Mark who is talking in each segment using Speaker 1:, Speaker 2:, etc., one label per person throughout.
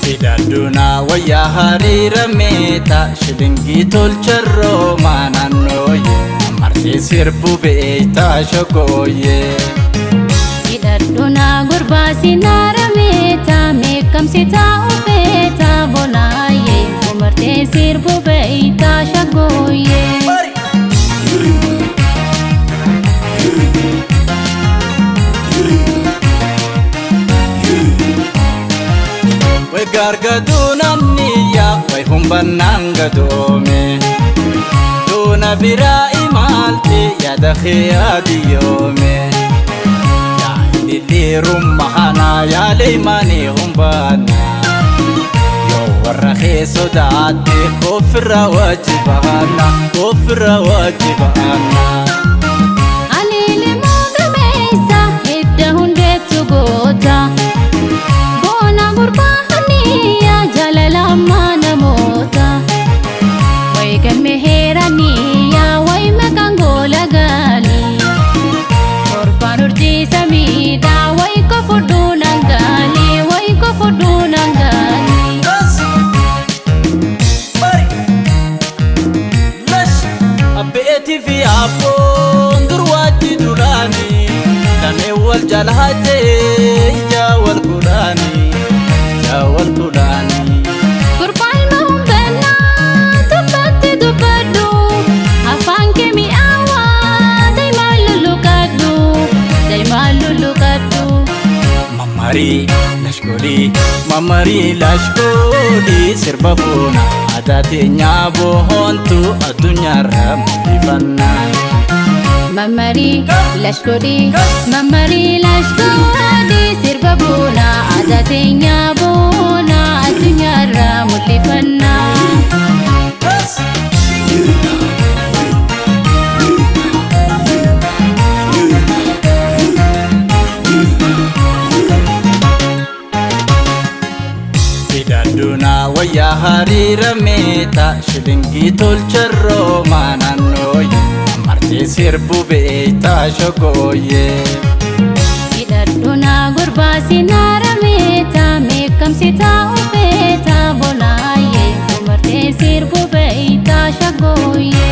Speaker 1: Hidhadhuunaa wayyaa hariira meeta shilingii tolcharroo maanannooye martee sirbu beeytaa shogooye.
Speaker 2: Hidhadhuunaa gurbaa sinaara meeta meekamsitaa ofeeta bonaaye umartee sirbu beeytaa shagooye.
Speaker 1: Way gargaduunaan niyyaa way humbannaan gadoome duuna biraa imaalti yaada kee diyoome yaa ililiirumma kanaa yaalee maanii humbanna yoo warra kee sodaatte ofirra wajibaanna ofirra wajibaanna.
Speaker 2: Aliilimoo gameessa hidda hundeettu goota. Boona gurbaa hanniyaa jaalala ammaa namoota. Wayi galme heeraniyaa wayi maqaan goola gaalii. Torbaan urjii samiidhaa wayi kofudhuu nangaalii wayi kofudhuu nangaalii.
Speaker 1: Abbeetii fi abboon dur waajji duraanii lamee wal jalaatee ija wal kudhaanii ija wal kudhaanii.
Speaker 2: Gurbaan ilma humbannaa dubbatti dubbadhu afaan kee mi'aawaa daa'imaan lulluqadhu daa'imaan lulluqadhu.
Speaker 1: Mamarii lashgoodii mamarii lashgoodii sirba boona aadaa teenyaa boontu addunyaarra mul'ifannaa.
Speaker 2: Mamarii lashgoodii mamarii lashgoodii sirba boona aadaa teenyaa boona addunyaarra mul'ifannaa.
Speaker 1: Hidhadhuunaa wayyaa hariira meeta shilingii tolcharroo maanannooye martee sirbu beeytaa shogooye.
Speaker 2: Hidhadhuunaa gurbaa sinaara meeta meekamsitaa ofeeta bonaaye umartee sirbu beeytaa shagooye.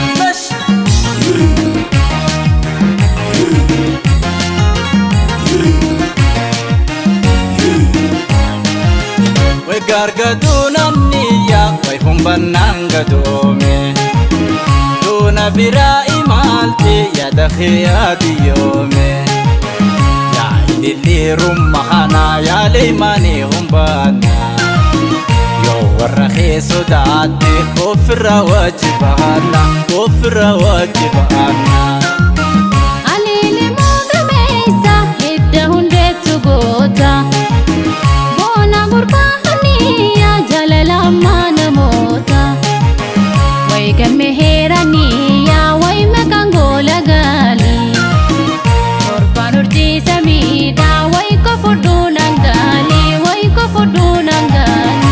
Speaker 1: Way gargaduunaan niyyaa way humbannaan gadoome duuna biraa imaalti yaada kee diyoome yaa ililiirumma kanaa yaalee maanii humbanna yoo warra kee sodaatte ofirra wajibaanna ofirra wajibaanna.
Speaker 2: Aliilimoo gameessa hidda hundeettu goota. Boona gurbaa hanniyaa jaalala ammaa namoota. Wayi galme heeraniyaa wayi maqaan goola gaalii. Torbaan urjii samiidhaa wayi kofudhuu nangaalii wayi kofudhuu nangaalii.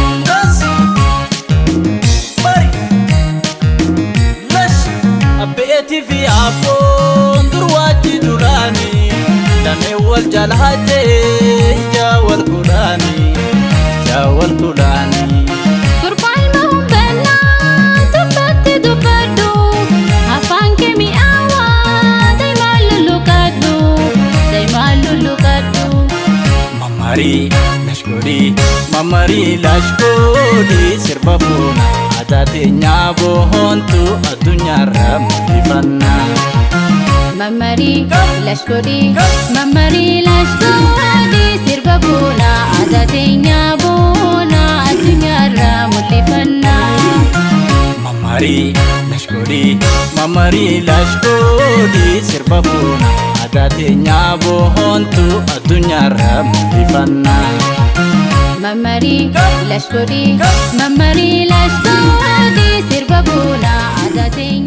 Speaker 1: Abbeetii fi abboon dur waajji duraanii lamee wal jalaatee ija wal kudhaanii ija wal kudhaanii.
Speaker 2: Gurbaan ilma humbannaa dubbatti dubbadhu afaan kee mi'aawaa daa'imaan lulluqadhu daa'imaan lulluqadhu.
Speaker 1: Mamarii lashgoodii mamarii lashgoodii sirba boona aadaa teenyaa boontu addunyaarra mul'ifannaa.
Speaker 2: Mamarii lashgoodii mamarii lashgoodii sirba boona aadaa teenyaa boona addunyaarra mul'ifannaa.
Speaker 1: Mamarii lashgoodii mamarii lashgoodii sirba boona aadaa teenyaa boontu addunyaarra mul'ifannaa.
Speaker 2: Mamarii lashgoodii mamarii lashgoodii sirba boona aadaa teenyaa.